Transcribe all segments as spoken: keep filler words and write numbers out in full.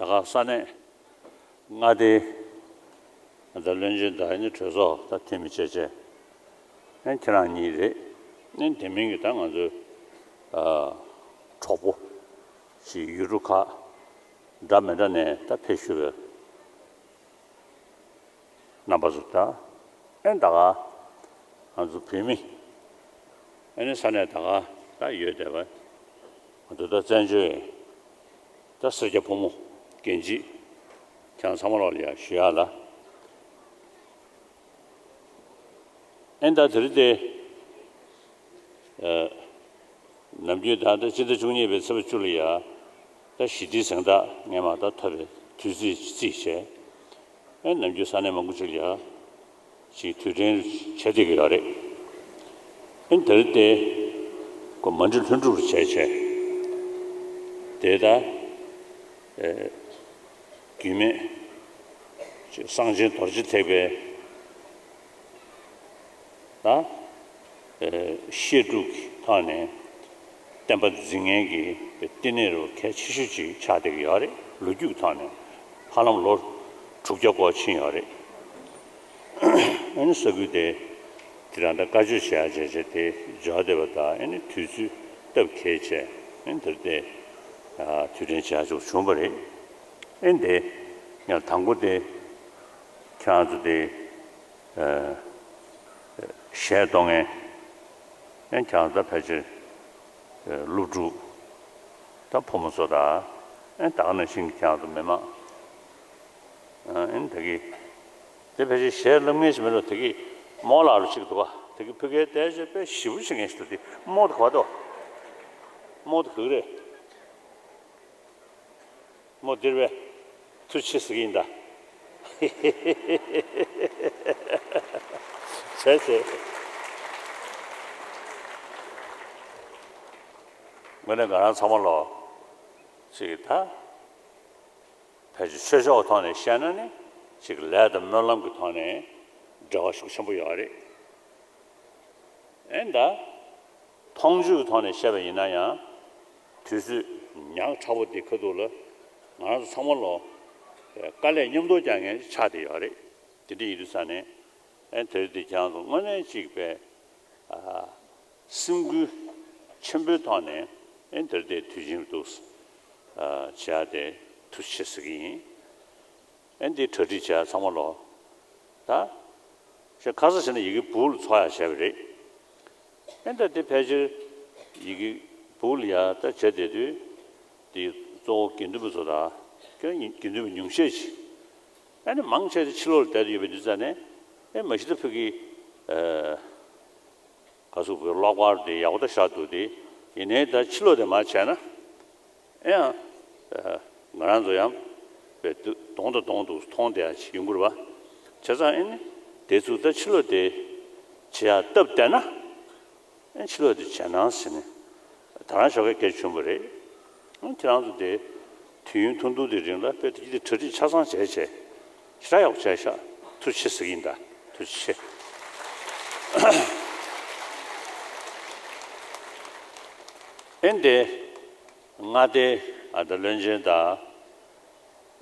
ད་ག་ས་གནས་མངའ་སྡེའི་ད་བློན་ཆེན་དང་ནི་གྲོས་ཚོགས་ད་འཐུས་མི་བྱས་བྱས། ཨེ་ཁྱེད་རང་གཉིས་རེད། ཨེ་དེ་མིན་གྱི་ད་ང་ཚོའི་ཨ་གྲོགས་པོ་ཞིག་ཡུལ་གྲུ་ཁག་འདྲ་མི་འདྲ་ནས་ད་ཕེབས་བཞུགས་པའི་རྣམ་པ་ཚོ་ད། ཨེ་ད་ག་ང་ཚོ་བོད་མི་ཨེ་ནི་ས་གནས་ད་ག་ད་ཡོད་བསྡད་པ། ང་ཚོ་ད་བཙན་བྱོལ་ད་སེར་སྐྱ་ཕོ་མོ་རྒན་བྱིས་ཁྱེད་རང་ཚང་མ་ལོག་ལ་ཡ་ཞུ་ཡག་ལ། ཨེ་ད་དེ་རིང་དེ་ཨ་ནམ་རྒྱུན་ད་ལྟ་སྤྱི་ཟླ་བཅུ་གཉིས་པའི་ཚེས་པ་བཅུ་ལ་ཡ་ད་ཞི་བདེའི་གཟེངས་རྟགས་སྔས་མ་ད་ཐོབ་པའི་དུས་ཚིགས་རྩིས་བྱས། ཨེ་ནམ་རྒྱུན་ས་གནས་མང་པོ་ཅིག་ལ་ཡ་ཅིག་དུས་དྲན་བྱེད་བསྡད་ཀྱི་ཡོད་རེད། ཨེ་དེ་རིང་དེ་ཁོ་མ་འགྲིག་ལྷུན་གྲུབ་བྱས་བྱས། དེ་ད་ཨེ་རྒྱུད་སྨད་ཅིག་གསང་ཆེན་རྡོ་རྗེ་ཐེག་པའི་ད་ཨེ་བཤད་སྒྲུབ་ཀྱི་ཐོག་ནས་བསྟན་པ་འཛིན་མཁན་གྱི་བསྟི་གནས་རུ་གལ་ཆེ་ཤོས་ཅིག་ཆགས་བསྡད་ཀྱི་ཡོད་རེད། ལོ་རྒྱུས་ཀྱི་ཐོག་ནས་ཧ་ལམ་ལོ་དྲུག་བརྒྱ་སྐོར་ཕྱིན་ཡོད་རེད། ཨ་ནི་ས་ཁུལ་དེ་དེ་རང་ད་བཀའ་ཆོས་བྱེད་ཡག་བྱས་བྱས་དེ་འབྱོར་བསྡད་པ་དང་། ཨ་ནི་དུས་ཚོད་སྟབས་འཁེལ་བྱས་ཨ་ནི་དེར་དེ་དུས་དྲན་བྱེད་ཡག་ཅིག་བྱུང་བ་རེད། ཨ་ནི་དེ་ཡང་དང་པོ་དེ་ཁྱེད་རང་ཚོ་དེ་ཨ་གཞས་གཏོང་མཁན་ཨ་ནི་ཁྱེད་རང་ཚོ་ཕལ་ཆེར་ཨ་སློབ་ཕྲུག་ད་ཕོ་མོ་ཚོ་དང་། ཨ་ནི་ད་ག་ནང་བཞིན་ཁྱེད་རང་ཚོ་མི་མང་། ཨ་ནི་ད་གི་དེ་ཕལ་ཆེར་གཞས་བསླབ་མཁན་ཞིག་མེད་འགྲོ། ད་གི་རྨོ་ལགས་རུ་ཅིག་འདུག་ག་ད་གི་ཕ་གིར་བསྡད་བྱས་དཔེ་ཞེ་པོ་བྱེད་མཁན་ཞིག་འདུག་དེ་རྨོ་དེ་ག་པར་འདུག་རྨོ་དེ་ག་གི་རེད། རྨོ་འདིར་བས་ཐུགས་རྗེ་ཆེ་ཟེར་གྱི་ཡིན་ད། བྱས་བྱས། དངོས་གནས་ང་རང་ཚང་མ་ལོ་ཅིག་ད། ཕལ་ཆེར་ཆོས་ཕྱོགས་ཀྱི་ཐོག་ནས་བཤད་ན་ནི་ཅིག་ལས་དང་སྨོན་ལམ་གྱི་ཐོག་ནས་འབྲེལ་བ་ཤུགས་ཆེན་པོ་ཡོད་རེད། ཨེ་ད་མཐོང་ཆོས་ཀྱི་ཐོག་ནས་བཤད་པ་ཡིན་ན་ཡང་དུས་ཚོད་ཉག་ཕྲ་བོ་འདི་ཁ་ཐུག་ལ་ང་རང་ཚོ་ཚང་མ་ལོ་དཀའ་ལས་མཉམ་དུ་རྒྱག་མཁན་ཆགས་བསྡད་ཡོད་རེད། དེ་འདྲ་ཡིན་དུས་ཙང་ནས་ཨེ་དེ་རིང་འདི་ཁྱེད་རང་ཚོ་དངོས་གནས་ཅིག་པའི་ཨ། སེམས་འགུལ་ཆེན་པོའི་ཐོག་ནས་ཨེ་འདིར་དེ་དུས་ཆེན་འདུག་ཨ་བྱས་ཏེ་ཐུགས་རྗེ་ཆེ་ཟེར་གྱི་ཡིན། ཨེ་འདི་གྲ་སྒྲིག་བྱས་ཚང་མ་ལོ་ད་ཞེ་ཁ་ས་བྱས་ན་ཡི་གེ་སྦུག་ལ་ཚོགས་ཡག་བྱས་པ་རེད། ཨེ་ད་དེ་ཕལ་ཆེར་ཡི་གེ་སྦུག་ལ་ཡ་ད་བྱས་བསྡད་དུས་དེ་གཙོ་བོ་དགེ་འདུན་པ་ཚོ་དང་ཁྱོད་དགེ་འདུན་པ་ཉུང་ཤས་ཤིག་ཨ་ནི་མང་ཆེ་དེ་ཕྱི་ལོགས་ལ་བསྡད་དུ་ཡོད་པའི་དུས་ཙ་ནས་ཨེ་མ་གཞི་ད་ཕ་གི་ཨ། ག་ཟུག་པའི་གློག་པར་དེ་ཡག་པོ་ད་བཞག་འདུག་དེ་ཡིན་ནའི་ད་ཕྱི་ལོགས་དེ་མར་བྱས་ན་ཨེ་ཡང་ང་རང་ཚོ་ཡང་བས་གདོང་དང་གདོང་དུ་མཐོང་བསྡད་ཡག་ཅིག་ཡོང་གི་རེད་པ། བྱས་ཙང་ཨེ་ནི་དེ་ཚོ་ད་ཕྱི་ལོགས་དེ་བྱེད་ཡག་སྟབས་བདེ་ན་ཨེ་ཕྱི་ལོགས་དེ་བྱས་ན་ཟེར་ནས་ད་རང་ཞོགས་ཀས་སྐད་བྱུང་བ་རེད། ཨེ་ཁྱེད་རང་ཚོ་དེ་དུས་ཡུན་ཐུང་ཐུང་དེ་རིང་ལ་དཔེ་དེ་གྱིས་དེ་གྲ་སྒྲིག་ཆ་ཚང་བྱས་བྱས་ཞེ་དྲག་ཡག་པོ་བྱས་ཤག་ཐུགས་རྗེ་ཆེ་ཟེར་གྱི་ཡིན་ད། ཐུགས་རྗེ་ཆེ། ཨེ་འདི་མངའ་སྡེའི་ཨ་ད་བློན་ཆེན་དང་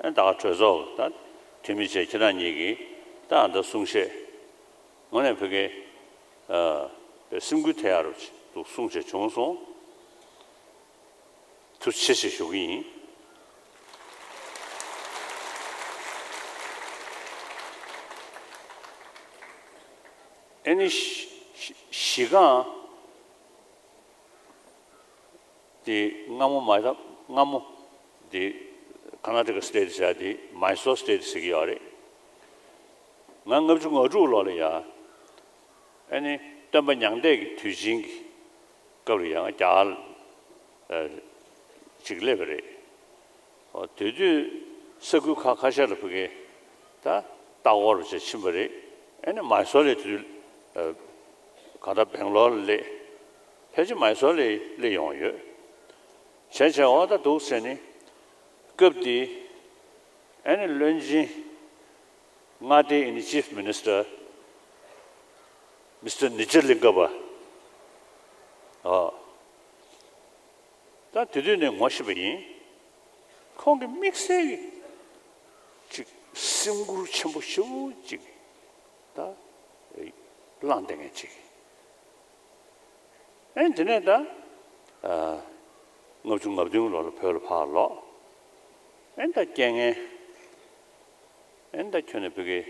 ཨེ་ད་གྲོས་ཚོགས་ད་འཐུས་མི་བཅས་ཁྱེད་རང་གཉིས་ཀྱིས་ད་ཨ་ད་གསུང་བཤད་དངོས་གནས་ཕ་གིའི་ཨ་དཔེ་སེམས་འགུལ་ཐེབས་ཡག་རུ་འདུག་གསུང་བཤད་བྱུང་སོང་། ཐུགས་རྗེ་ཆེ་ཞུ་གི་ཡིན། ཨེ་ནི་གཞི་གཞི་གཞི་རྐང་དེ་སྔ་མོ་མ་ད་སྔ་མོ་དེ་ཀར་ནཱ་ཊ་ཀ་སི་ཊེ་ཊི་བྱ་དེ་མཱི་སོར་སི་ཊེ་ཊི་ཟེར་གྱི་ཡོད་རེད། ང་ལྔ་བཅུ་ང་དྲུག་ལོ་ལ་ཡ་ཨེ་ནི་སྟོན་པ་མྱང་འདས་ཀྱི་དུས་ཆེན་གྱི་སྐབས་ལ་ཡང་རྒྱ་གར་ཅིག་སླེབས་པ་རེད། ཨོ་དེ་དུས་ས་ཁུལ་ཁག་ཁ་ཤས་ལ་ཕ་གི་ད་ལྟ་སྐོར་བྱས་ཕྱིན་པ་རེད། ཨེ་ནི་མཱི་སོར་ལ་དེ་དུས་གང་ལྟར་སྦེང་ལོར་ལ་སླེབས། ཕལ་ཆེར་མཱི་སོར་ལ་སླེབས་ཡོང་ཡོད། བྱས་བྱས་འོ་ད་འདུག་ཟེར་ནི་སྐབས་དེ་ཨེ་ནི་བློན་ཆེན་མངའ་སྡེའི་ཨེ་ནི་ཅིཕ་མི་ནི་སི་ཊར་མི་སི་ཊར་ནི་ཇ་ལིང་ག་པ། ཨོ། ད་དེ་དུས་ནས་ངོ་ཤེས་པ་ཡིན། ཁོང་གི་དམིགས་བསལ་གྱི་ཅིག་སེམས་ཁུར་ཆེན་པོ་ཞེ་པོ་ཅིག་ད་བླངས་བསྡད་མཁན་ཅིག་ཨེ་དེ་ནས་ད་ལྔ་བཅུ་ང་བདུན་ལོ་ལ་བོད་ལ་ཕར་ལོག་ཨེ་ད་རྐྱེན་ངན་ཨེ་ད་ཁྱོན་ནས་བོད་ཀྱི་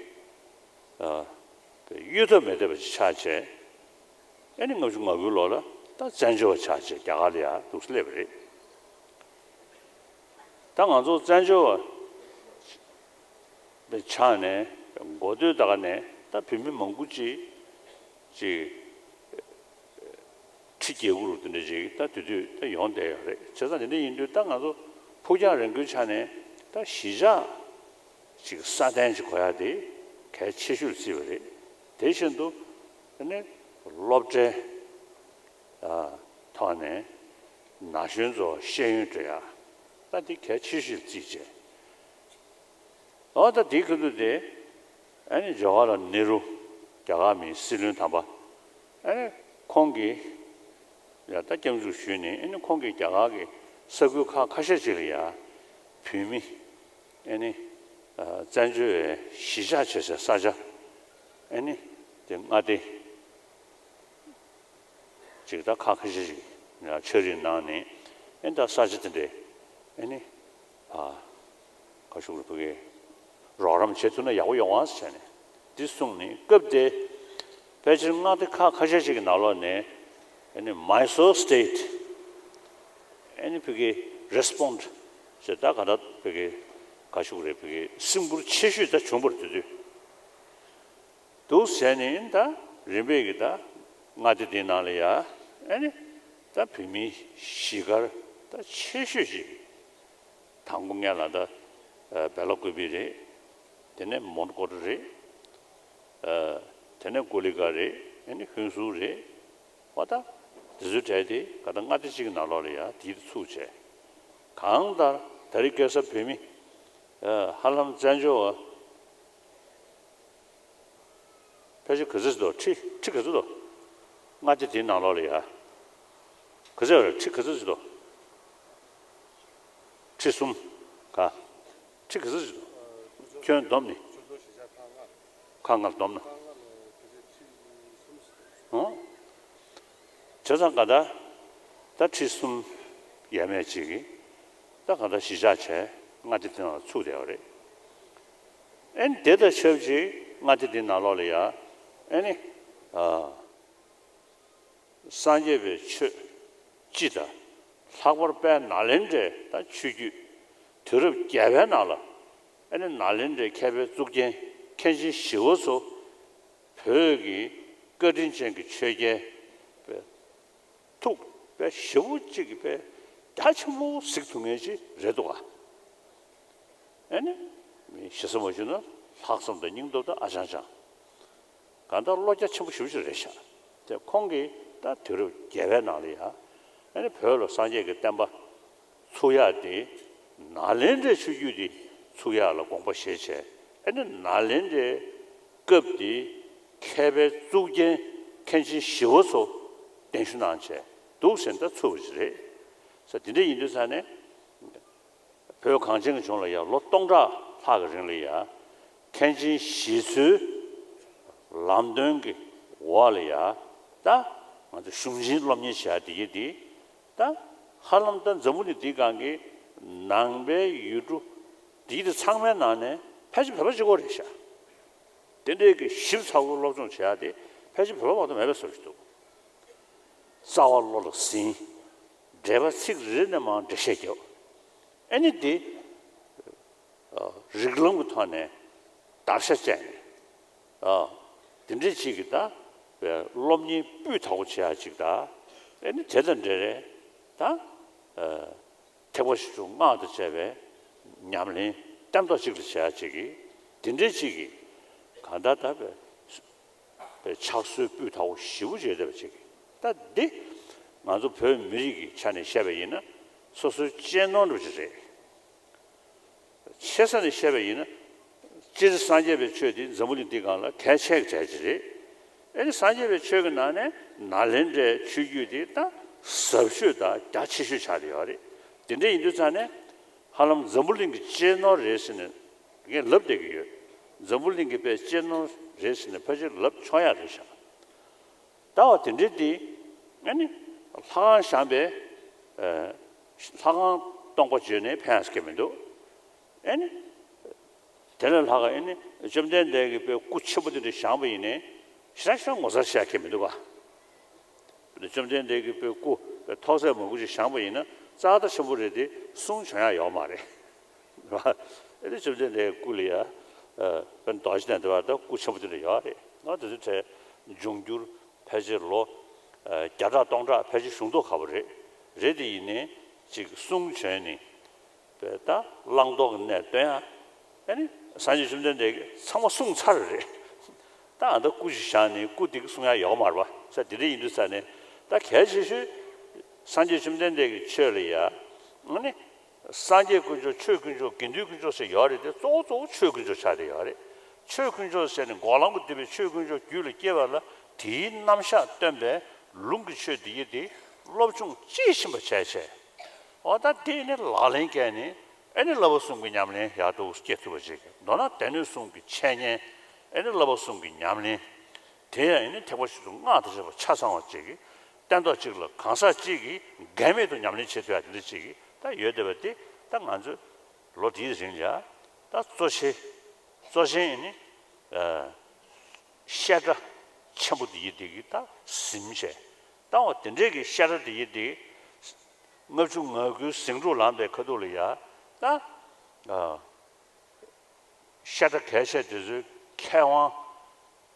གཡོལ་ཐབས་མེད་བསྡད་པ་ཅིག་ཆགས་བྱས། ཨེ་ནི་ལྔ་བཅུ་ང་དགུའི་ལོ་ལ་ད་བཙན་བྱོལ་བ་ཆགས་བྱས་རྒྱ་གར་ལ་ཡར་འདུག་སེ་སླེབས་པ་རེད། ད་ང་ཚོ་བཙན་བྱོལ་བ་ཆགས་ནས་འགོ་སྟོད་ད་ག་ནས་ད་བོད་མི་མང་པོ་ཅིག་ཅིག་ཁྲི་བརྒྱད་དགུ་རུ་དེ་འདྲ་ཅིག་ད་དེ་དུས་ད་ཡོང་བསྡད་ཡོད་རེད། བྱས་ཙང་དེ་འདྲ་ཡིན་དུས་ད་ང་ཚོ་ཕུགས་རྒྱང་རིང་པོའི་ཆ་ནས་ད་གཞིས་ཆགས་ཅིག་སྲ་བརྟན་ཅིག་དགོས་ཡ་དེ་གལ་ཆེ་ཤོས་བརྩིས་པ་རེད། དེ་བཞིན་དུ་ཨ་ནི་སློབ་གྲྭའི་ཐོག་ནས་ན་གཞོན་ཚོ་ཤེས་ཡོན་སྤྲོད་ཡ་ད་དེ་གལ་ཆེ་ཤོས་བརྩིས་བྱས། འོ་ད་དེའི་ཁ་ཐུག་དེ་ཨ་ནི་ཇ་ཝ་ཧར་ལཱལ་ནེ་རུ་རྒྱ་གར་མིའི་སྲིད་བློན་དམ་པ་ཨ་ནི་ཁོང་གིས་ཡ་ད་སྐྱབས་འཇུག་ཞུས་ནས་ཨ་ནི་ཁོང་གིས་རྒྱ་གར་གྱི་ས་ཁུལ་ཁག་ཁ་ཤས་ཅིག་ལ་ཡ་བོད་མི་ཨ་ནི་བཙན་བྱོལ་བའི་གཞིས་ཆགས་བྱེད་སའི་ས་ཆ་ཨ་ནི་དེ་མངའ་སྡེ་ཅིག་ད་ཁག་ཁ་ཤས་ཤིག་ཆ་རེ་གནང་ནས་ཨེ་ད་ས་ཆ་དེ་འདྲའི་ཨེ་ནི་ཨ་ག་ཞུ་དགོས་རེད། ཕ་གིའི་རོགས་རམ་བྱེད་ཐུབ་ན་ཡག་པོ་ཡོང་ཨ་ཟེར་བྱས་ནས་འདི་གསུངས་ནས་སྐབས་དེ་ཕལ་ཆེར་མངའ་སྡེ་ཁག་ཁ་ཤས་ཤིག་གི་ནང་ལོགས་ནས་ཨེ་ནི་Mysore State ཨེ་ནི་ཕ་གིའི་response ཟེར་ད་ག་ད་ཕ་གིའི་ག་ཞུ་དགོས་རེད། ཕ་གིའི་སེམས་ཁུར་ཆེ་ཤོས་ད་བྱུང་བ་རེད། དེ་དུས། འདུག་ཟེར་ནས་ད་རིམ་པས་ཀྱི་ད་མངའ་སྡེ་འདིའི་ནང་ལ་ཡ་ཨ་ནི་ད་བོད་མིའི་གཞིས་སྒར་ད་ཆེ་ཤོས་ཤིག་དང་པོ་སྔོན་ལ་ད་བེ་ལ་ཀུ་པི་རེད། དེ་ནས་མོན་གྷོ་རེད། དེ་ནས་ཀུ་ལི་ཀ་རེད། ཨ་ནི་ཧུན་སུར་རེད། འོ་ད་དེ་ཚོའི་གྲས་དེ་ག་ད་མངའ་སྡེ་གཅིག་གི་ནང་ལོགས་ལ་ཡ་དེའི་ཚུགས་བྱས། གང་ལྟར་ད་རེས་ཁ་སང་བོད་མི་ཧ་ལམ་བཙན་བྱོལ་བ་ཕལ་ཆེར་ག་ཚོད་ཅིག་འདུག་ཁྲི་ཁྲི་ག་ཚོད་འདུག་མངའ་སྡེ་དེའི་ནང་ལོགས་ལ་ཡ། ག་ཚོད་རེད། ཁྲི་ག་ཚོད་ཅིག་འདུག་ཁྲི་གསུམ་ག་ཁྲི་ག་ཚོད་ཅིག་འདུག་ཁྱོན་བསྡོམས་ནས། ཁག་ལྔ་བསྡོམས་ན། ཨོ། བྱས་ཙང་ག་ད་ད་ཁྲི་གསུམ་ཡས་མས་ཅིག་གིས་ད་ག་ད་གཞིས་ཆགས་བྱས་མངའ་སྡེ་དེ་ནང་ཚུགས་བསྡད་པ་རེད། ཨེ་དེ་དང་ཆབས་ཅིག་མངའ་སྡེ་དེ་ནང་ལོགས་ལ་ཡ་ཨེ་ནི་ཨ་སངས་རྒྱས་པའི་ཆོས་སྤྱི་དང་ལྷག་པར་དཔལ་ནཱ་ལེནྡྲའི་ད་ཆོས་བརྒྱུད་དུས་རབས་བརྒྱད་པའི་ནང་ལ་ཨེ་ནི་ནཱ་ལེནྡྲའི་མཁས་པའི་གཙུག་རྒྱན་མཁན་ཆེན་ཞི་བ་འཚོ་བོད་ཀྱི་བཀའ་དྲིན་ཅན་གྱི་ཆོས་རྒྱལ་པའི་ཐུགས་དཔེ་ཞེ་པོ་གཅིག་གི་དཔེ་རྒྱ་ཆེན་པོ་གཟིགས་ཐུབ་མཁན་ཅིག་རེད་འདུག་ག་ཨེ་ནི་མི་ཞེ་ས་མ་ཞུ་ན་ལྷག་བསམ་དང་སྙིང་སྟོབས་དང་ཨ་ཅང་ཅང་། གང་ལྟར་བློ་རྒྱ་ཆེན་པོ་ཞེ་པོ་ཅིག་རེད་ཤག་དེ་ཁོང་གིས་ད་དུས་རབས་བརྒྱད་པའི་ནང་ལ་ཡ་ཨེ་ནི་བོད་ལ་སངས་རྒྱས་ཀྱི་བསྟན་པ་ཚུགས་ཡག་དེ་ནཱ་ལེནྡྲའི་ཆོས་བརྒྱུད་དེ་ཚུགས་ཡག་ལ་དགོངས་པ་བཞེས་བྱས། ཨེ་ནི་ནཱ་ལེནྡྲའི་སྐབས་དེའི་མཁས་པའི་གཙུག་རྒྱན་མཁན་ཆེན་ཞི་བ་འཚོ་གདན་ཞུ་གནང་བྱས་འདུག་ཟེར་ད་ཚུགས་པ་ཅིག་རེད། ས་དེ་འདྲ་ཡིན་དུས་ས་ནས་བོད་གངས་ཅན་གྱི་ལྗོངས་ལ་ཡང་ལོ་སྟོང་ཕྲག་ལྷག་གི་རིང་ལ་ཡང་མཁན་ཆེན་ཞི་འཚོའི་ལམ་སྟོན་གྱི་འོག་ལ་ཡང་ད་ང་ཚོ་གཞུང་ཆེན་སློབ་གཉེར་བྱེད་ཡ་དེ་གི་དེ། ད་ཧ་ལམ་ད་འཛམ་བུ་གླིང་འདིའི་སྒང་གི་ནང་པའི་ཡུལ་གྲུ་འདི་དེ་ཚང་མའི་ནང་ནས་ཕལ་ཆེར་བོད་པ་གཅིག་པོ་རེད་ཤག་དེ་འདྲའི་གི་ཞིབ་ཚགས་པོ་སློབ་སྦྱོང་བྱེད་ཡ་དེ་ཕལ་ཆེར་བོད་པ་མ་གཏོགས་མེད་པའི་བཟོ་ཞིག་འདུག་རྩ་བ་བློ་ལ་ཟིན། འགྲེལ་པ་ཚིག་རེ་ནས་མར་འགྲེལ་བཤད་རྒྱབ། ཨ་ནི་དེ་རིགས་ལམ་གྱི་ཐོག་ནས་བརྡར་ཤ་བཅད་ནས། ཨ། དེ་འདྲའི་ཅིག་གི་ད་སློབ་གཉེར་སྤུས་དག་པོ་བྱེད་ཡ་ཅིག་ད། ཨེ་ནི་དེ་དང་འབྲེལ་རེད་ད། ཨ། ཐེག་པ་ཆེ་ཆུང་སྔགས་དང་བཅས་པའི་ཉམས་ལེན་བརྟན་ཐོག་ཅིག་ལ་བྱེད་ཡ་ཅིག་གི་དེ་འདྲའི་ཅིག་གི་གང་ལྟར་ད་པའི་པའི་ཕྱག་སྲོལ་སྤུས་དག་པོ་ཞེ་པོ་ཅིག་ཡོད་བསྡད་པ་ཅིག་གི་ད་འདི་ང་ཚོ་བོད་མི་རིགས་ཀྱི་ཆ་ནས་བཤད་པ་ཡིན་ན་སོ་སོའི་གཅེས་ནོར་འདྲ་པོ་ཅིག་རེད། ཆེ་ས་ནས་བཤད་པ་ཡིན་ན། སྤྱིར་སངས་རྒྱས་པའི་ཆོས་འདི་འཛམ་བུ་གླིང་འདིའི་སྒང་ལ་གལ་ཆེ་གི་གྲས་ཅིག་རེད། ཨེ་ནི་སངས་རྒྱས་པའི་ཆོས་ཀྱི་ནང་ནས་ནཱ་ལེནྡྲའི་ཆོས་བརྒྱུད་འདི་ད་ཟབ་ཤོས་དང་རྒྱ་ཆེ་ཤོས་ཆགས་བསྡད་ཡོད་རེད། དེ་འདྲ་ཡིན་དུས་ཙང་ནས། ཧ་ལམ་འཛམ་བུ་གླིང་གི་གཅེས་ནོར་རེད་ཟེར་ནས་ངས་ལབ་བསྡད་ཀྱི་ཡོད། འཛམ་བུ་གླིང་གི་དཔེ་གཅེས་ནོར་རེད་ཟེར་ནས་ཕལ་ཆེར་ལབ་ཆོག་ཡ་རེད་ཤག་ད་བ་དེ་འདྲའི་དེ་ཨ་ནི་ལྷ་ཁང་བཞེངས་པའི་ཨ་ལྷ་ཁང་སྟོང་པ་བརྗོད་ནས་ཕན་ཡ་ཟེར་གྱི་མི་འདུག་ཨ་ནི་དེ་ལས་ལྷག་ག་ཨ་ནི་བཅོམ་ལྡན་འདས་ཀྱི་དཔེ་སྐུ་ཆེན་པོ་དེ་འདྲ་བཞེངས་པ་ཡིན་ནའི་ཞེ་དྲག་ཞེ་དྲག་ངོ་མཚར་ཆེ་ཡ་གྱི་མི་འདུག་ག་བཅོམ་ལྡན་འདས་ཀྱི་དཔེ་སྐུ་ཐོག་ཚད་མང་པོ་ཞིག་བཞེངས་པ་ཡིན་ན་ཙག་ཙག་ཆེན་པོ་རེད་དེ་གསུང་བྱོན་ཡ་ཡོད་མ་རེད། ཨེ་དེ་བཅོམ་ལྡན་འདས་ཀྱི་སྐུ་ལ་ཡ་དཔེ་རྡོ་རྗེ་གདན་དེ་བར་དུ་སྐུ་ཆེན་པོ་དེ་འདྲ་ཡོད་རེད། ང་དེ་ཚོའི་གྲས་འབྱུང་འགྱུར་ཕལ་ཆེར་ལོ་བརྒྱ་ཕྲག་སྟོང་ཕྲག་ཕལ་ཆེར་བཞུགས་མདོག་ཁ་པོ་རེད། རེད་དེ་ཡིན་ནའི་ཅིག་གསུང་བྱོན་ནས་པས་ད་བླང་དོར་གྱི་གནས་སྟོན་ཡ། ཨ་ནི་སངས་རྒྱས་བཅོམ་ལྡན་འདས་ཀྱིས་ཚང་མ་གསུངས་ཚར་རེད། ད་ཨ་ད་སྐུ་ཞིག་བཞེངས་ནས་སྐུ་དེ་གསུང་ཡ་ཡོད་མ་རེད་པ། ས་དེ་འདྲ་ཡིན་དུས་ས་ནས་ད་གལ་ཆེ་ཤོས་སངས་རྒྱས་བཅོམ་ལྡན་འདས་ཀྱི་ཆོས་ལ་ཡ། ཨ་ནི་སངས་རྒྱས་དཀོན་མཆོག་ཆོས་དཀོན་མཆོག་དགེ་འདུན་དཀོན་མཆོག་ཟེར་ཡོད་རེད་དེ་གཙོ་བོ་གཙོ་བོ་ཆོས་དཀོན་མཆོག་ཆགས་བསྡད་ཡོད་རེད། ཆོས་དཀོན་མཆོག་ཟེར་ནས་འགོག་ལམ་གྱི་བསྡུས་པའི་ཆོས་དཀོན་མཆོག་རྒྱུད་ལ་སྐྱེས་པ་ལ་དེའི་རྣམ་གཞག་སྟོན་པའི་ལུང་གི་ཆོས་འདི་ཡི་དེ་སློབ་སྦྱོང་དཔྱིས་ཕྱིན་པ་བྱས་བྱས། འོ་ད་དེ་ནི་ལག་ལེན་བཀལ་ནས་ཨེ་ནི་བསླབ་པ་གསུམ་གྱི་ཉམས་ལེན་ཡག་ཏུ་སྐྱེ་ཐུབ་པ་ཅིག་མདོར་ན་སྡེ་སྣོད་གསུམ་གྱི་འཆད་ཉན་ཨེ་ནི་བསླབ་པ་གསུམ་གྱི་ཉམས་ལེན། དེ་ཡང་ཨེ་ནི་ཐེག་པ་ཆེ་ཚུལ་སྔགས་དང་བཅས་པ་ཆ་ཚང་བ་ཅིག་གིས་སྟན་ཐོག་གཅིག་ལ་གང་ཟག་གཅིག་གིས་འགལ་མེད་དུ་ཉམས་ལེན་བྱེད་ཐུབ་ཡ་དེ་འདྲ་ཅིག་གིས་ད་ཡོད་བསྡད་པ་དེ་ད་ང་ཚོས་ལོ་དེའི་རིང་ལ་ད་གཙོ་ཆེ་གཙོ་ཆེན་ཨེ་ནི་བཤད་གྲྭ་ཆེན་པོ་དེ་ཡི་དེ་གིས་ད་ཟིན་བྱས་ད་འོ་དེ་འདྲས་ཀྱི་བཤད་གྲྭ་དེ་ཡི་དེ། ལྔ་བཅུ་ང་དགུའི་ཟིང་འཁྲུག་ལངས་པའི་ཁ་ཐུག་ལ་ཡ། ད། ཨ། བཤད་གྲྭ་གལ་ཆེ་དེ་ཚོའི་མཁས་དབང་།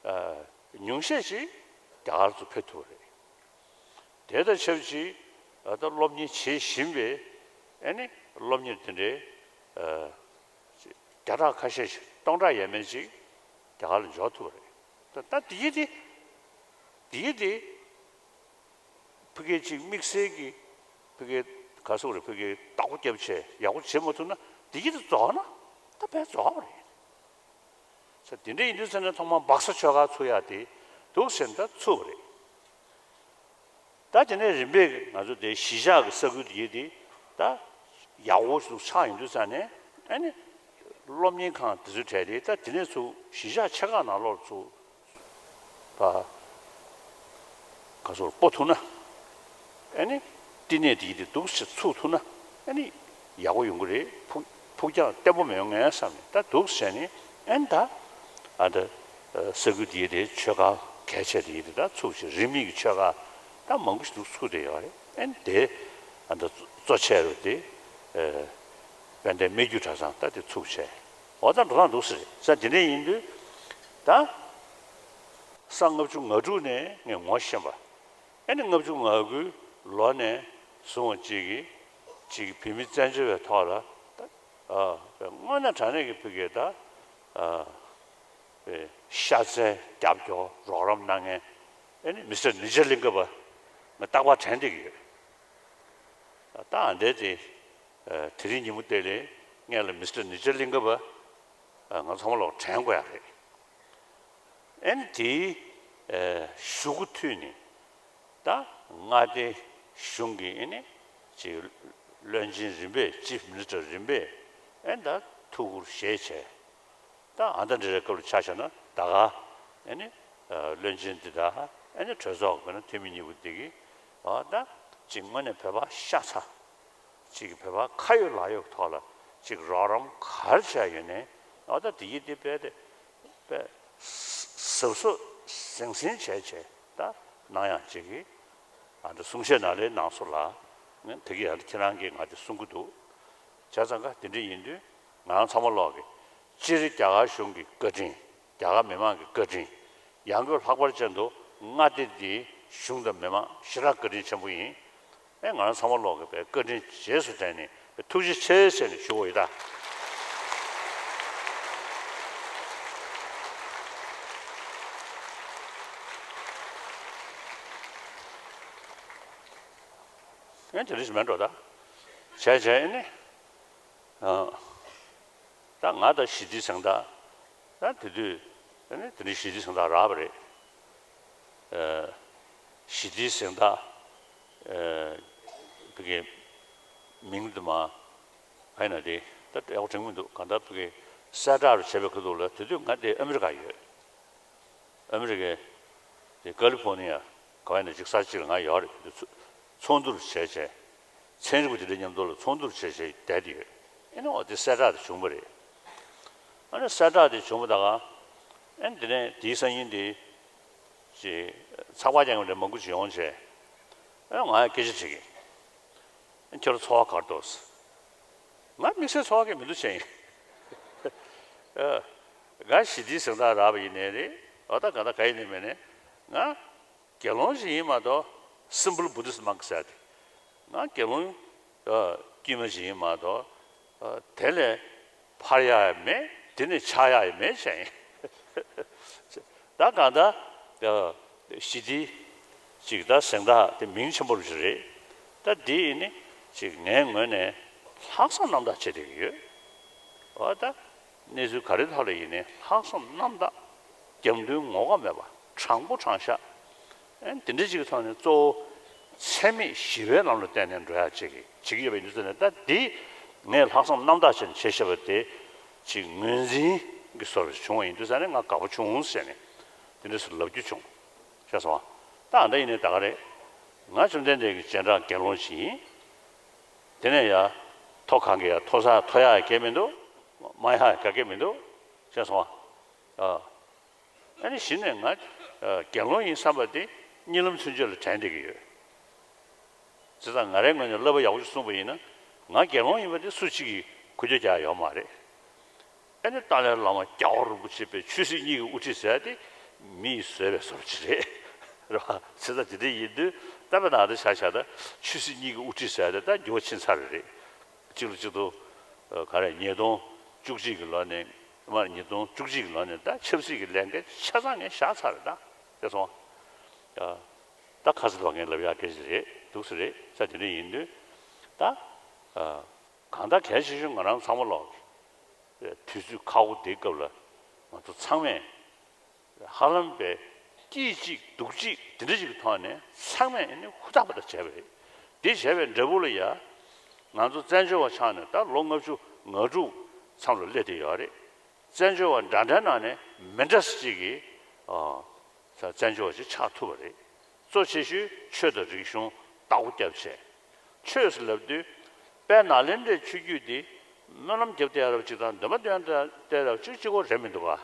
ཨ། ཉུང་ཤས་ཤིག་རྒྱ་གར་དུ་ཕེབས་ཐུབ་པ་རེད། དེ་དང་ཆབས་ཅིག་ཨ་ད་སློབ་གཉེར་བྱེད་བཞིན་པའི་ཨེ་ནི་སློབ་གཉེར་དེ་འདྲའི། ཨ། བརྒྱ་ཕྲག་ཁ་ཤས་ཤིག་སྟོང་ཕྲག་ཡས་མས་ཅིག་རྒྱ་གར་ལ་འབྱོར་ཐུབ་པ་རེད། ད་ད་དེ་ཡི་དེ། དེ་ཡི་དེ། ཕ་གི་གཅིག་དམིགས་བསལ་གྱི་ཕ་གི་ག་སོག་རེད། ཕ་གི་བདག་པོ་རྒྱབ་བྱས་ཡག་པོ་བྱེད་མ་ཐུབ་ན་འདི་གི་དེ་རྫོགས་ན་ད་བས་རྫོགས་པ་རེད། ས་དེ་འདྲ་ཡིན་དུས་ཚེ་ན་ཐོག་མར་སྦག་ས་ཆོས་སྒར་ཚུགས་ཡག་དེ་འདུག་ཟེར་ན་ད་ཚུགས་པ་རེད། ད་དེ་ནས་རིམ་པས་ང་ཚོ་དེ་གཞིས་ཆགས་ཀྱི་ས་ཁུལ་དེ་ཡི་དེ་ད་ཡག་པོ་ཞིག་ཆགས་ཡོང་དུས་ས་ནས་ཨ་ནི་སློབ་གཉེར་ཁང་དེ་ཚོའི་གྲས་དེ་ད་དེ་ནས་ཚུགས་གཞིས་ཆགས་ཆེ་ཁག་ནང་ལོགས་ཚུགས། པ། ག་ཚོར་སྤོ་ཐུབ་ན། ཨ་ནི། བསྟི་གནས་དེ་ཡི་དེ་འདུག་སེ་ཚུགས་ཐུབ་ན་ཨ་ནི་ཡག་པོ་ཡོང་གི་རེད། ཕུགས་ཕུགས་རྒྱང་བརྟན་པོ་མི་ཡོང་ངས་བསམ་ནས་ད་འདུག་སེ་ནི་ཨ་ནི་ད་ཨ་ད་ས་ཁུལ་དེ་ཡི་དེ་ཆོས་སྒར་གལ་ཆེ་དེ་ཡི་དེ་ད་ཚུགས་ཤིག་རིས་མེད་ཀྱི་ཆོས་སྒར་ད་མང་པོ་ཞིག་འདུག་ཚུགས་བསྡད་ཡོད་རེད། ཨ་ནི་དེ་ཨ་ད་གཙོ་ཆེ་རུ་དེ་དཔལ་ལྡན་སྨད་རྒྱུད་གྲྭ་ཚང་ད་དེ་ཚུགས་བྱས་འོ་ད་འགྲོ་སྟངས་འདུག་སེ་རེད། ས་དེ་འདྲ་ཡིན་དུས་ད། ས་ལྔ་བཅུ་ང་དྲུག་ནས་ངས་ངོ་ཤེས་པ། ཨ་ནི་ལྔ་བཅུ་ང་དགུའི་ལོ་ནས་བཟུང་བ་གཅིག་གིས་གཅིག་གིས་བོད་མི་བཙན་བྱོལ་བའི་ཐོག་ལ་ད་ཨ་དངོས་གནས་དྲང་གནས་ཀྱི་ཕ་གིའི་ད་ཨ་ཤ་ཚའི་རྒྱབ་སྐྱོར་རོགས་རམ་གནང་མཁན་ཨ་ནི་མི་སི་ཊར་ནི་ཇ་ལིང་ག་པ་ང་རྟག་པར་དྲན་བསྡད་ཀྱི་ཡོད། ད་ཨ་འདྲས་དེ་དེ་རིང་ཉིན་མོ་དེ་ལས་ངས་ལ་མི་སི་ཊར་ནི་ཇ་ལིང་ག་པ་ང་ཚང་མ་ལོག་དྲན་དགོས་ཡ་རེད། ཨ་ནི་དེའི་གཞུག་གུ་མཐུད་ནས་ད་མངའ་སྡེ་གཞུང་གི་ཨ་ནི་ཅིག་བློན་ཆེན་རིམ་པས་ཅིཕ་མི་ནི་སི་ཊར་རིམ་པས་ཨ་ནི་ད་ཐུགས་ཁུར་བཞེས་བྱས་ད་ཨ་ད་འདྲ་རེ་སྐབས་ལ་ཆ་བཞག་ན་ད་ག་ཨ་ནི་བློན་ཆེན་འདི་དང་ཨ་ནི་གྲོས་ཚོགས་ཀྱི་འཐུས་མི་གཉིས་པོ་འདི་གིས་ཨ་ད་ཅིག་དངོས་གནས་བོད་པ་ཤ་ཚ། གཅིག་གིས་བོད་པ་ཁ་ཡོད་ལག་ཡོད་ཀྱི་ཐོག་ལ་གཅིག་རོགས་རམ་ག་རེ་བྱས་ཡོད་ནའི་འོ་ད་དེ་ཡིན་དེ་དཔེ་དེ་དཔེ་གཟབ་གཟབ་ཟང་ཟིང་བྱས་བྱས་ད་གནང་ཡག་གཅིག་གིས་ཨ་འདྲ་གསུང་བཤད་ནང་ལ་གནང་སོང་ལ་ངས་དེ་གི་ཡང་ཁྱེད་རང་གིས་ང་དེ་གསུང་གི་འདུག་བྱས་ཙང་ཀ་དེ་འདྲ་ཡིན་དུས་ང་རང་ཚང་མ་ལོག་གི་སྤྱིར་རྒྱ་གར་གཞུང་གི་བཀའ་དྲིན། རྒྱ་གར་མི་མང་གི་བཀའ་དྲིན། ཡང་སྒོས་ལྷག་པར་ཅན་དུ་མངའ་སྡེ་འདིའི་གཞུང་དང་མི་མང་ཞེ་དྲག་བཀའ་དྲིན་ཆེན་པོ་ཡིན། ཨེ་ང་རང་ཚང་མ་ལོག་གི་བཀའ་དྲིན་རྗེས་སུ་དྲན་ནས་ཐུགས་རྗེ་ཆེ་ཟེར་ནས་ཞུ་བ་ཡིན་ད། ཨེ་དེ་འདྲ་ཞིག་མེད་འགྲོ་ད། བྱས་བྱས་ཨེ་ནི། ཨ། ད་ང་དང་ཞི་བདེའི་གཟེངས་རྟགས། ད་དེ་དུས་ཨ་ནི་དེ་ནི་ཞི་བདེའི་གཟེངས་རྟགས་རག་པ་རེད། ཨ། ཞི་བདེའི་གཟེངས་རྟགས། ཨ། བི་གའི་མིང་དུ་མ། ཧའི་ན་དེ་ད་ཡག་པོ་དྲན་གྱི་མི་འདུག་གང་ལྟར་ཕ་གི་གསལ་བསྒྲགས་རུ་བྱས་པའི་ཁ་ཐུག་ལ་དེ་དུས་ང་དེ་ཨ་མི་རི་ཀ་ཡོད། ཨ་མི་རི་ཀའི་དེ་ཀ་ལི་ཕོར་ནི་ཡ་ག་བ་ཡིན་ན་ཅིག་ས་གཅིག་ལ་ང་ཡོད་རེད། དེ་ཚོ་ཚོགས་འདུ་རུ་བྱས་བྱས་ཚན་རིག་པ་དེ་འདྲ་མཉམ་དུ་ལ་ཚོགས་འདུ་རུ་བྱས་བྱས་བསྡད་དེ་ཡོད། ཨེ་ནི་འོ་དེ་གསལ་བསྒྲགས་དེ་བྱུང་བ་རེད། ཨ་ནི་གསལ་བསྒྲགས་དེ་བྱུང་བ་ད་ག་ཨེ་ནི་དེ་ནས་དེའི་སང་ཉིན་དེ་ཅིག་ཚགས་པར་རྒྱག་མཁན་མང་པོ་ཅིག་ཡོང་བྱས་ཨེ་ང་ཡ་སྐད་ཆ་དྲིས་ཀྱི། ཁྱོད་ཚོར་བ་ག་རེ་འདུག་ང་དམིགས་བསལ་ཚོར་བ་གང་ཡང་མི་འདུག་བྱས་ཡིན། ཨ། ང་ཞི་བདེའི་གཟེངས་རྟགས་རག་པ་ཡིན་ནའི་རེད། འོ་ད་ག་ད་ག་ཡིན་ནའི་མིན་ནའི་ང་དགེ་སློང་ཞིག་ཡིན་མ་གཏོགས་simple Buddhist monk ཟེར་ཏེ། ང་དགེ་སློང་ཨ་དཀྱུས་མ་ཞིག་ཡིན་མ་གཏོགས་ཨ་དེ་ལས་འཕར་ཡག་ཡང་མེད། དེ་ནས་ཆག་ཡག་ཡང་མེད་བྱས་ཡིན། ད་གང་ལྟར་ཞི་བདེ་ཅིག་ད་གཟེངས་རྟགས་དེ་མིང་ཆེན་པོ་རུ་ཞིག་རེད། ད་འདི་ཡིན་ནི་ཅིག་ངའི་ངོས་ནས་ལྷག་བསམ་རྣམ་དག་བྱེད་བསྡད་ཀྱི་ཡོད། འོ་ད་གནས་ཚུལ་ག་རེ་ཐོག་ལ་ཡིན་ནི་ལྷག་བསམ་རྣམ་དག་རྒྱབ་མདུན་ངོ་ཁ་མེད་པ་དྲང་པོ་དྲང་བཞག་ཨེ་འདི་འདྲ་ཅིག་གི་ཐོག་ནས་གཙོ་བོ་འཚེ་མེད་ཞི་བའི་ལམ་ལ་བརྟེན་ནས་འགྲོ་ཡག་ཅིག་གི་བྱེད་ཀྱི་ཡོད་པ་ཡིན་དུས་ཙང་ནས། ད་འདི་ངས་ལྷག་བསམ་རྣམ་དག་བྱས་ནས་བྱས་བཞག་པ་དེ་ཅིག་ངོས་འཛིན་གྱི་བཟོ་འདྲ་བྱུང་བ་ཡིན་དུས་ཙང་ནས་ང་དགའ་པོ་བྱུང་ཟེར་ནས་དེ་འདྲ་སུ་ལབ་རྒྱུ་བྱུང་། ཤེས་སོང་ཨ། ད་ཨ་འདྲ་ཡིན་ནའི་ད་ག་རེད། ང་བཅོམ་ལྡན་འདས་ཀྱི་རྗེས་འབྲང་དགེ་སློང་ཞིག་ཡིན། དེ་ནས་ཡ་མཐོ་གང་གི་ཡ་མཐོ་ས་མཐོ་ཡག་གི་མི་འདུག་དམའ་ཡག་གི་ག་གེ་མི་འདུག་ཤེས་སོང་ཨ། ཨ་ནི་གཞི་ནས་ང་ཨ་དགེ་སློང་ཡིན་བསམ་པ་དེ་གཉིད་ལམ་ཚུན་ཆད་ལ་དྲན་བསྡད་ཀྱི་ཡོད། བྱས་ཙང་ང་རའི་ངོས་ནས་བསླབ་པ་ཡག་པོ་ཞིག་གསུངས་པ་ཡིན་ན། ང་དགེ་སློང་ཡིན་པ་དེ་སུ་གཅིག་གིས་འགུལ་སྐྱོད་རྒྱག་ཡག་ཡོད་མ་རེད། ཨ་ནི་ཏཱ་ལའི་བླ་མ་རྒྱལ་བ་རིན་པོ་ཆེ་པའི་ཆོས་སྲིད་གཉིས་ཀྱི་དབུ་ཁྲིད་ཟེར་ཡ་དེ་མི་ཡིས་བཟོས་པའི་བཟོ་འདྲ་ཅིག་རེད། རེད་བ། བྱས་ཙང་དེ་འདྲ་ཡིན་དུས་ད་དཔེར་ན་ད་ཆ་བཞག་ད་ཆོས་སྲིད་གཉིས་ཀྱི་དབུ་ཁྲིད་ཟེར་ཡ་དེ་ད་འགྱུར་བ་ཕྱིན་ཚར་རེད། གཅིག་ལ་གཅིག་ཏུ་ཨ་ག་རེ་ཉིས་སྟོང་བཅུ་གཅིག་གི་ལོ་ནས་མར་ཉིས་སྟོང་བཅུ་གཅིག་གི་ལོ་ནས་ད་ཆབ་སྲིད་ཀྱི་ལས་འགན་ཆ་ཚང་ངས་བཞག་ཚར་རེད། ད་དེ་སོང་ཨ། ད་ཁ་སང་ལབ་མཁན་ལབ་ཡག་སྐད་ཆ་རེད་འདུག་ས་རེད། ས་དེ་འདྲ་ཡིན་དུས་ད་ཨ་གང་ལྟར་གལ་ཆེ་ཤོས་ང་རང་ཚང་མ་ལོག་དུས་ཚོད་ཁག་པོ་འདིའི་སྐབས་ལ་ང་ཚོ་ཚང་མས་ཧ་ལམ་པའི་སྐྱིད་ཅིག་སྡུག་ཅིག་དེ་འདྲ་ཅིག་གི་ཐོག་ནས་ཚང་མས་ཨ་ནི་ཧུར་ཐག་པ་དང་བྱས་པ་རེད། འདི་བྱས་པའི་འབྲས་བུ་ལ་ཡ་ང་ཚོ་བཙན་བྱོལ་བ་ཆགས་ནས་ད་ལོ་ལྔ་བཅུ་ང་དྲུག་མཚམས་ལ་སླེབས་བསྡད་ཡོད་རེད། བཙན་བྱོལ་བ་འདྲ་འདྲའི་ནང་ནས་མི་འདྲ་ས་གཅིག་གིས་ཨ་ས་བཙན་བྱོལ་བ་ཅིག་ཆགས་ཐུབ་པ་རེད། གཙོ་ཆེ་ཤོས་ཆོས་དང་རིག་གཞུང་བདག་པོ་བརྒྱབ་བྱས། ཆོས་ཟེར་ལབ་དུས་དཔལ་ནཱ་ལེནྡྲའི་ཆོས་བརྒྱུད་འདི་སྨོན་ལམ་བརྒྱབ་བསྡད་ཡ་རབ་ཅིག་དང་འདོན་པ་འདོན་བསྡད་ཡ་རབ་ཅིག་གཅིག་པོ་རེད་མི་འདུག་ག་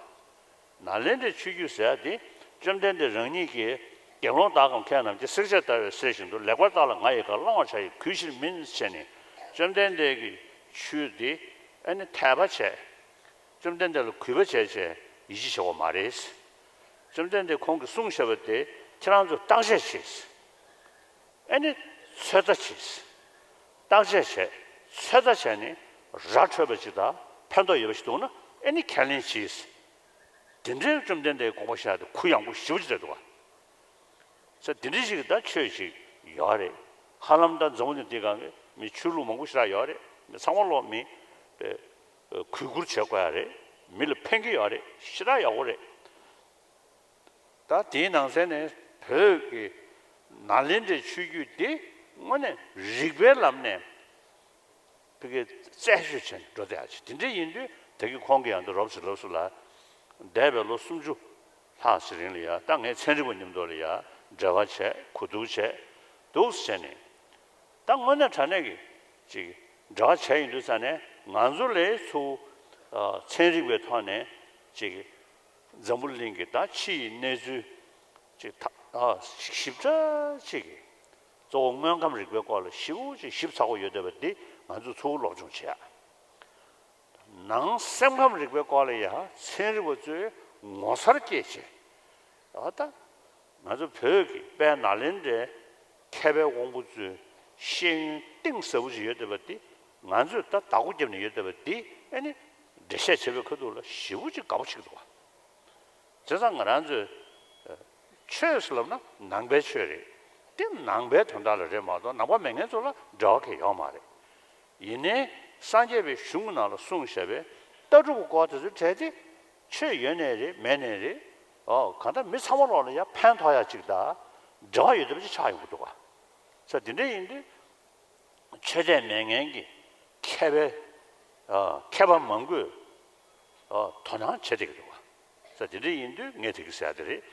ནཱ་ལེནྡྲའི་ཆོས་བརྒྱུད་ཟེར་ཡ་འདི་བཅོམ་ལྡན་འདས་རང་ཉིད་ཀྱིས་དགེ་སློང་དག་གམ་མཁས་རྣམས་ཀྱིས། བསྲེག་བཅད་ལྟ་བའི་གསེར་བཞིན་དུ། ལེགས་པར་བརྟགས་ལ་ང་ཡི་བཀའ། བླང་བར་བྱ་ཡི་གུས་ཕྱིར་མིན། ཟེར་ནས་བཅོམ་ལྡན་འདས་ཀྱི་ཆོས་འདི་ཨ་ནི་དད་པ་བྱས། བཅོམ་ལྡན་འདས་ལ་གུས་པ་བྱས་བྱས་ཡིད་ཆེས་བྱེད་དགོས་མ་རེད། བཅོམ་ལྡན་འདས་ཁོང་གིས་གསུངས་བཞག་པ་དེ་ཁྱེད་རང་ཚོས་བརྟག་དཔྱད་བྱེད། ཨ་ནི་ཚོད་ལྟ་བྱེད། བརྟག་དཔྱད་བྱས། ཚོད་ལྟ་བྱས་ནས་ར་འཕྲོད་པ་ཅིག་དང་ཕན་ཐོགས་ཡོད་པ་ཞིག་འདུག་ན་ཨ་ནི་ཁས་ལེན་བྱེད། དེ་འདྲའི་བཅོམ་ལྡན་འདས་དགོངས་པ་བཞག་སྟེ་གུ་ཡངས་པོ་ཞེ་པོ་ཅིག་རེད་འདུག་ག་ས་དེ་འདྲ་ཞིག་ད་ཆོས་ཤིག་ཡོད་རེད། ཧ་ལམ་ད་འཛམ་བུ་གླིང་འདི་སྒང་གི་མི་ཆོས་ལུགས་མང་པོ་ཞེ་དྲག་ཡོད་རེད། མི་ཚང་མ་ལོག་མི་པའི་གུས་བཀུར་བྱེད་དགོས་ཡ་རེད། མི་ལ་ཕན་གྱི་ཡོད་རེད། ཞེ་དྲག་ཡག་པོ་རེད། ད་དེའི་ནང་གསེས་ནས་བོད་ཀྱི་ནཱ་ལེནྡྲའི་ཆོས་བརྒྱུད་འདི་དངོས་གནས་རིགས་པའི་ལམ་ནས། ཕ་གི་རྩད་གཅོད་བྱས་ནས་འགྲོ་བསྡད་ཡ་ཅིག་དེ་འདྲ་ཡིན་དུས་ད་གིན་ཁོང་གིས་ཡང་འདི་རོབ་ཙམ་ལབ་སོང་ལ། འདས་པའི་ལོ་སུམ་ཅུ་ལྷག་ཙམ་རིང་ལ་ཡ་ད་ངས་ཚན་རིག་པ་མཉམ་དུ་ལ་ཡ་འབྲེལ་བ་བྱས། གོ་བསྡུར་བྱས། འདུག་སེ་བྱས་ནས་ད་དངོས་གནས་དྲང་གནས་ཀྱི་ཅིག་འབྲེལ་བ་བྱས་ཡོང་དུས་ཙ་ནས་ང་ཚོ་ལས་ཚུར་ཚན་རིག་པའི་ཐོག་ནས་ཅིག་འཛམ་བུ་གླིང་གི་ད་ཕྱི་ཡི་གནས་ཚུལ་ཅིག་ད་ཞིབ་ཕྲ་ཅིག་གི་གཙོ་བོ་དངོས་ཁམས་རིག་པའི་སྐོར་ལ་ཞིབ་པོ་ཅིག་ཞིབ་ཚགས་པོ་ཡོད་བསྡད་པ་འདི་ང་ཚོས་ཚུར་སློབ་སྦྱོང་བྱེད་ཡ། ནང་སེམས་ཁམས་རིག་པའི་སྐོར་ལ་ཡ་ཚན་རིག་པ་ཚོས་ངོ་མཚར་སྐྱེས་བྱས། ཨ་ད་ང་ཚོ་བོད་ཀྱི་དཔལ་ནཱ་ལེནྡྲའི་མཁས་པའི་དབང་པོ་ཚོའི་ཤེས་ཡོན་གཏིང་ཟབ་པོ་ཅིག་ཡོད་བསྡད་པ་འདི་ང་ཚོས་ད་བདག་པོ་བརྒྱབ་ནས་ཡོད་བསྡད་པ་འདི་ཨ་ནི་འགྲེལ་བཤད་བྱེད་པའི་ཁ་ཐུག་ལ་ཞེ་པོ་ཅིག་དགའ་པོ་བྱེད་ཀྱི་འདུག་བ། བྱས་ཙང་ང་རང་ཚོས་ཆོས་ཟེར་ལབ་ན་ནང་པའི་ཆོས་རེད། དེ་ནང་པའི་དོན་དག་ལ་རེད་མ་གཏོགས་ནང་པ་མེད་མཁན་ཚོ་ལ་འབྲེལ་བ་གང་ཡང་ཡོད་མ་རེད། ཡིན་ནའི་སངས་རྒྱས་པའི་གཞུང་གི་ནང་ལ་གསུངས་བཞག་པའི་ལྟ་གྲུབ་ཀྱི་སྐོར་དེ་ཚོའི་གྲས་དེ་ཆོས་ཡོད་ནའི་རེད། མེད་ནའི་རེད། ཨོ་གང་ལྟར་མི་ཚང་མ་ལོག་ལ་ཡ་ཕན་ཐོགས་ཡ་ཅིག་དང་འབྲེལ་བ་ཡོད་བསྡད་པ་ཅིག་ཆགས་ཡོང་གི་འདུག་ག་ས་དེ་འདྲ་ཡིན་དུས། ཆོས་དད་མེད་མཁན་གྱི་མཁས་པའི་ མཁས་པ་མང་པོས་དོ་སྣང་བྱེད་བསྡད་ཀྱི་འདུག་བ། ས་དེ་འདྲ་ཡིན་དུས་ངས་དེ་གི་ཟེར་ཡ་དེ་རེད།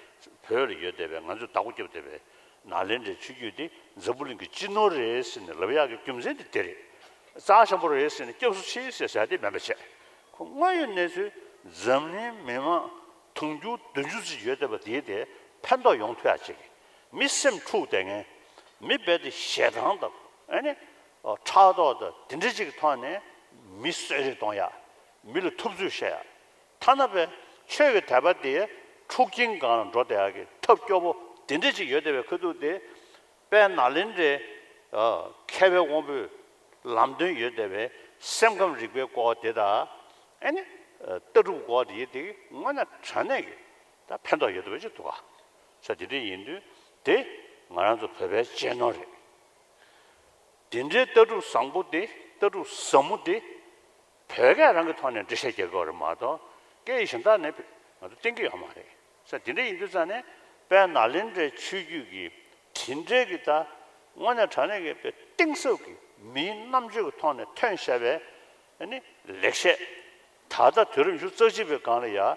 བོད་ལ་ཡོད་བསྡད་པའི་ང་ཚོས་བདག་པོ་རྒྱབ་བསྡད་པའི་ནཱ་ལེནྡྲའི་ཆོས་བརྒྱུད་དེ་འཛམ་བུ་གླིང་གི་སྤྱི་ནོར་རེད་ཟེར་ནས་ལབ་ཡག་གི་རྒྱུ་མཚན་དེ་དེ་རེད། རྩ་ཆེན་པོ་རེད་ཟེར་ནས་སྐྱབས་སུ་མཆི་ཟེར་ཟེར་ཡ་དེ་མིན་པ་བྱས། ཁོ་དངོས་ཡོད་གནས་ཚུལ་འཛམ་གླིང་མི་མང་དུང་ཕྱུར་བདུན་ཅུ་ཙམ་ཡོད་བསྡད་པ་དེའི་དེ་ཕན་ཐོགས་ཡོང་ཐུབ་ཡག་ཅིག་མི་སེམས་འཁྲུག་བསྡད་མཁན། མི་རྦད་དེ་ཞེ་སྡང་དང་ཨ་ནི་ཕྲག་དོག་དང་དེ་འདྲ་ཅིག་གི་ཐོག་ནས་མི་གསོད་རེས་གཏོང་ཡག་མི་ལ་ཐུབ་ཚོད་བཤད་ཡག་ཐ་ན་པའི་ཆོས་ཀྱི་དད་པ་དེ་འཁྲུག་རྐྱེན་སྒང་ལ་འགྲོ་བསྡད་ཡག་གི་ཐབས་སྐྱོ་པོ་དེ་འདྲ་ཅིག་ཡོད་བསྡད་པའི་ཁ་ཐུག་དེ། དཔལ་ནཱ་ལེནྡྲའི་མཁས་པའི་དབང་པོས་ལམ་སྟོན་ཡོད་བསྡད་པའི་སེམས་ཁམས་རིག་པའི་སྐོར་དེ་དང་། ཨ་ནི་ལྟ་གྲུབ་སྐོར་དེ་དེ་དངོས་གནས་དྲང་གནས་ཀྱི་ད་ཕན་ཐོགས་ཡོད་བསྡད་པ་ཅིག་འདུག་ག་ས་དེ་འདྲ་ཡིན་དུས་དེ་ང་རང་ཚོ་བོད་པའི་གཅེས་ནོར་རེད། དེ་འདྲའི་ལྟ་གྲུབ་བཟང་པོ་དེ་ལྟ་གྲུབ་ཟབ་མོ་དེ་བོད་སྐད་རང་གི་ཐོག་ནས་འགྲེལ་བཤད་རྒྱག་དགོས་རེད་མ་གཏོགས་སྐད་ཡིག་གཞན་དག་ནས་ང་ཚོ་བསྟན་གྱི་ཡོད་མ་རེད། ས་དེ་འདྲ་ཡིན་དུས་ཙང་ནས་དཔལ་ནཱ་ལེནྡྲའི་ཆོས་བརྒྱུད་ཀྱི་དེ་འདྲའི་གི་ད་དངོས་གནས་དྲང་གནས་ཀྱི་དཔེ་གཏིང་ཟབ་ཀྱི་མིའི་རྣམ་དཔྱོད་ཀྱི་ཐོག་ནས་ཐོན་བཞག་པའི་ཨ་ནི་ལེགས་བཤད། ད་ལྟ་དུས་རབས་ཉི་ཤུ་རྩ་གཅིག་པའི་སྒང་ལ་ཡང་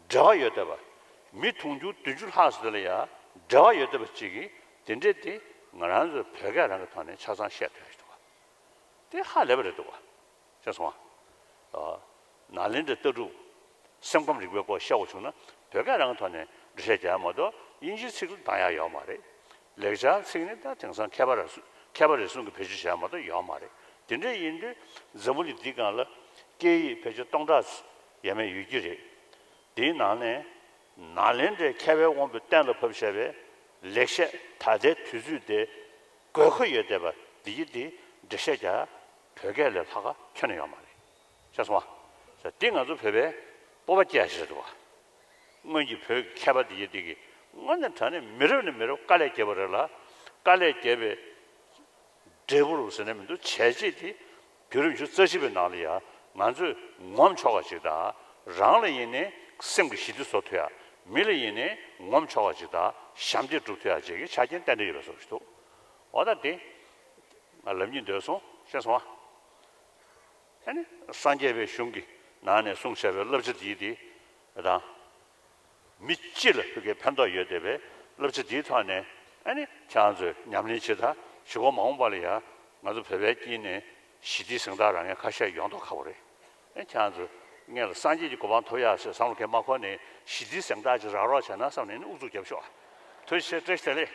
འབྲེལ་བ་ཡོད་བསྡད་པ། མི་དུང་ཕྱུར་བདུན་ཅུ་ལྷག་ཙམ་དེ་ལ་ཡང་འབྲེལ་བ་ཡོད་བསྡད་པ་ཅིག་གིས་དེ་འདྲས་དེ་ང་རང་ཚོའི་བོད་སྐད་རང་གི་ཐོག་ནས་ཆ་ཚང་བཤད་ཐུབ་ཡ་ཞིག་འདུག་ག་དེ་ཧ་ལས་པ་རེད་འདུག་ག་ཤེས་སོང་ང་། ནཱ་ལེནྡྲའི་ལྟ་གྲུབ་སེམས་ཁམས་རིག་པའི་སྐོར་བཤད་དགོས་བྱུང་ན་བོད་སྐད་རང་གི་ཐོག་ནས་འགྲེལ་བཤད་རྒྱག་ཡ་མ་གཏོགས་དབྱིན་ཇིའི་ཚིག་ལ་བཏང་ཡ་ཡོད་མ་རེད། ལེགས་སྦྱར་ཚིག་ནི་ད་དེང་སང་མཁས་པ་རེ་ཟུང་མཁས་པ་རེ་ཟུང་གིས་བེད་སྤྱོད་བྱས་མ་གཏོགས་ཡོད་མ་རེད། དེ་འདྲ་ཡིན་དུས་འཛམ་བུ་གླིང་འདིའི་སྒང་ལ་སྐད་ཡིག་ཕལ་ཆེར་སྟོང་ཕྲག་ཡས་མས་ཡོད་ཀྱི་རེད། དེའི་ནང་ནས་ནཱ་ལེནྡྲའི་མཁས་པའི་དབང་པོས་གཏན་ལ་ཕབ་བཞག་པའི་ལེགས་བཤད་ད་ལྟའི་དུས་ཚོད་དེ་དགོས་མཁོ་ཡོད་བསྡད་པ་འདི་ཡི་དེ་འགྲེལ་བཤད་རྒྱག་བོད་སྐད་ལས་ལྷག་ག་ཁྱོན་ནས་ཡོད་མ་རེད། ཤེས་སོང་ང་། འདི་ང་ཚོ་བོད་པའི་སྤོབས་པ་སྐྱེ་ཡ་ཞིག་རེད་འདུག་བ། སྔོན་གྱི་བོད་ཀྱི་མཁས་པ་དེ་ཡི་དེ་གི་དངོས་གནས་དྲང་གནས་མི་རབས་ནས་མི་རབས་དཀའ་ལས་བརྒྱབ་པ་རེད་ལ། དཀའ་ལས་བརྒྱབ་པའི་འབྲས་བུ་རུ་ཟེར་ན་མི་འདུག་བྱས་རྗེས་དེ་དུས་རབས་ཉི་ཤུ་རྩ་གཅིག་པའི་ནང་ལ་ཡང་ང་ཚོས་ངོམ་ཆོག་པ་ཞིག་དང་། རང་ལ་ཡིན་ནའི་སེམས་ཀྱི་ཞི་བདེ་བཟོ་ཐུབ་ཡ། མི་ལ་ཡིན་ནའི་ངོམ་ཆོག་པ་ཞིག་དང་ཞབས་འདེགས་སྒྲུབ་ཐུབ་ཡ་བཅས་ཀྱི་ཆ་རྐྱེན་ཏན་ཏན་ཡོད་པའི་བཟོ་ཞིག་འདུག་འོ་ད་དེ་ང་ལབ་སྙིང་འདོད་སོང་། ཤེས་སོང་ཨ། ཨ་ནི་སངས་རྒྱས་པའི་གཞུང་གི་ནང་ནས་གསུངས་བཞག་པའི་བསླབ་བྱ་འདིའི་དེ་དང་། མི་སྤྱི་ལ་ཕ་གིའི་ཕན་ཐོགས་ཡོད་བསྡད་པའི་བསླབ་བྱ་འདིའི་ཐོག་ནས་ཨ་ནི་ཁྱེད་རང་ཚོས་ཉམས་ལེན་བྱེད་དང་། གཞུག་གུ་མ་འོངས་པ་ལ་ཡང་ང་ཚོ་བོད་པའི་དཀྱིལ་ནས་ཞི་བདེའི་གཟེངས་རྟགས་རག་མཁན་ཁ་ཤས་ཡོང་མདོག་ཁ་པོ་རེད། ཨ་ཁྱེད་རང་ཚོས་སྔོན་ལ་སངས་རྒྱས་ཀྱི་གོ་འཕང་ཐོབ་ཡག་ཟེར་བསམ་བློ་གང་མ་འཁོར་ནས་ཞི་བདེའི་གཟེངས་རྟགས་ཅིག་རག་རོགས་བྱས་ན་བསམ་ནས་ཨུ་ཚུགས་རྒྱབ་ཤོག་ཐུགས་རྗེ་ཆེ། བཀྲ་ཤིས་བདེ་ལེགས།